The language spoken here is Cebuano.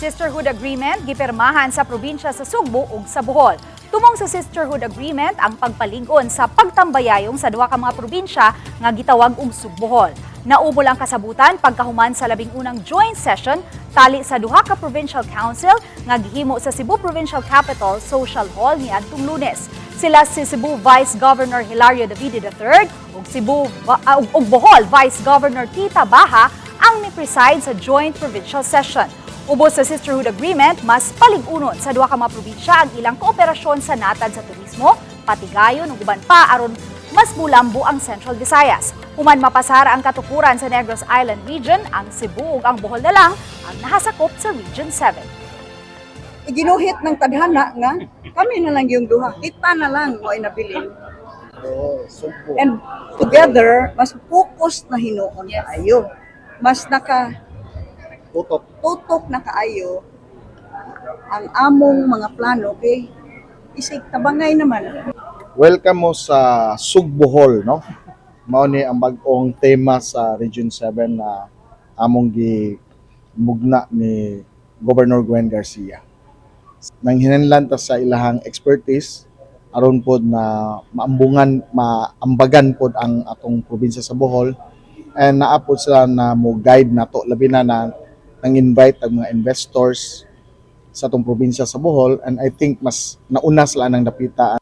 Sisterhood Agreement gipirmahan sa probinsya sa Sugbo ug sa Bohol. Tumong sa Sisterhood Agreement ang pagpalig-on sa pagtambayayong sa duha ka mga probinsya nga gitawag og Sugbohol. Naubol ang kasabutan pagkahuman sa 11ng joint session tali sa duha ka provincial council nga gihimo sa Cebu Provincial Capitol Social Hall niadtong Lunes. Sila si Cebu Vice Governor Hilario Davide III ug Cebu ug Bohol Vice Governor Tita Baha ang mi-preside sa joint provincial session. Ubos sa Sisterhood Agreement, mas palig-unon sa duha ka mga probinsya ang ilang kooperasyon sa natad sa turismo, patigayon ug uban pa aron mas mulambo ang Central Visayas. Human mapasar ang katukuran sa Negros Island Region, ang Cebu ug ang Bohol na lang ang nahasakop sa Region 7. Iginuhit ng tadhana nga kami na lang yung duha. Kita na lang mo ay nabilin. Oh, Sugbo. And together, mas focus na hinuon kaayo. Mas naka Tutok. Tutok na kaayo ang among mga plano kay isig tabangay naman. Welcome mo sa Sugbohol, no? Mao ni ang bag-ong tema sa Region 7 na among gi mugna ni Governor Gwen Garcia. Nang hinanlan ta sa ilahang expertise aron pod na maambungan, maambagan pod ang atong probinsya sa Bohol and naa pod sila na mo guide nato, labi na na nang invite ang mga investors sa atong probinsya sa Bohol, and I think mas nauna sila nang dapita.